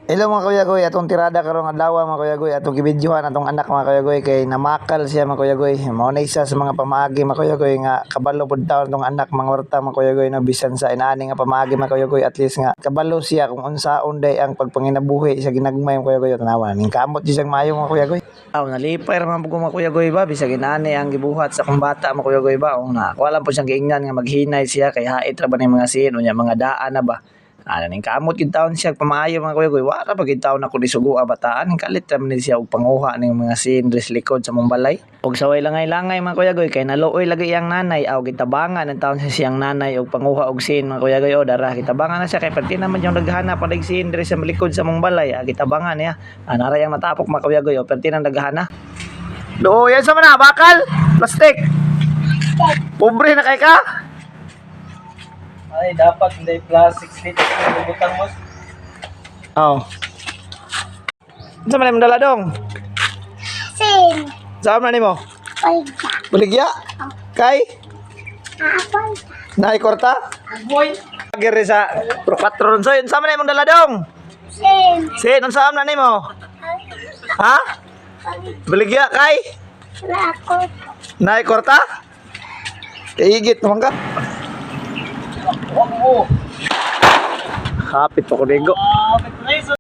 Hello, mga kuya goy, atong tirada karong adlaw, mga kuya goy, atong gibidyohan atong anak, mga kuya goy, kay namakal siya, mga kuya goy. Mao na isa sa mga pamaagi, mga kuya goy, nga kabalo pud taon atong anak mangwarta, mga kuya goy, no, bisan sa inaani nga pamaagi, mga kuya goy, at least nga kabalo siya kung unsaon day ang pagpanginabuhi sa ginagmay, mga kuya goy. Tanawa ning kamot di siyang maayo, mga kuya goy. Aw, nalipay ra man pud ko, mga kuya goy, ba bisag inaani ang gibuhat sa akong bata, mga kuya goy, ba. Oh, na wala po siyang giingnan nga maghinay siya kay hait ra ba ning mga sin unya mga daan na ba. Ana ning kamot gid taon siya pamaayo, mga kuya goy. Wa ra pa gid taon ako nisugo bataan. Ning kalit ra man ni siya og panguha ning mga sin dres likod sa mong balay. Og saway langay-langay, mga kuya goy, kay naluoy lagi iyang nanay. Aw, gitabangan ang taon sa siyang nanay og panguha og sin, mga kuya goy. O dara, gitabangan na siya kay perti naman yung naghana panig sin diri sa likod sa mong balay. Ah, gitabangan niya. Ah, nara yang natapok, mga kuya goy. O perti nang naghana. Do, yan sa mana bakal, plastic. Pobre na kay ka. Ay, dapat hindi plastic dito sa butang mo. Oh. Unsa man imong dala dong? Sin. Saan man nimo? Paligya. Baligya? Kay? Apple. Naay kwarta? Boy! Giri sa Pro 4 ron soy. Unsa man imong dala dong? Sin. Sin, unsa man nimo? Ha? Baligya kay? Wala ako. Naay kwarta? Kay igit naman ka. Oo! Hapit pa ko ligo. Kapit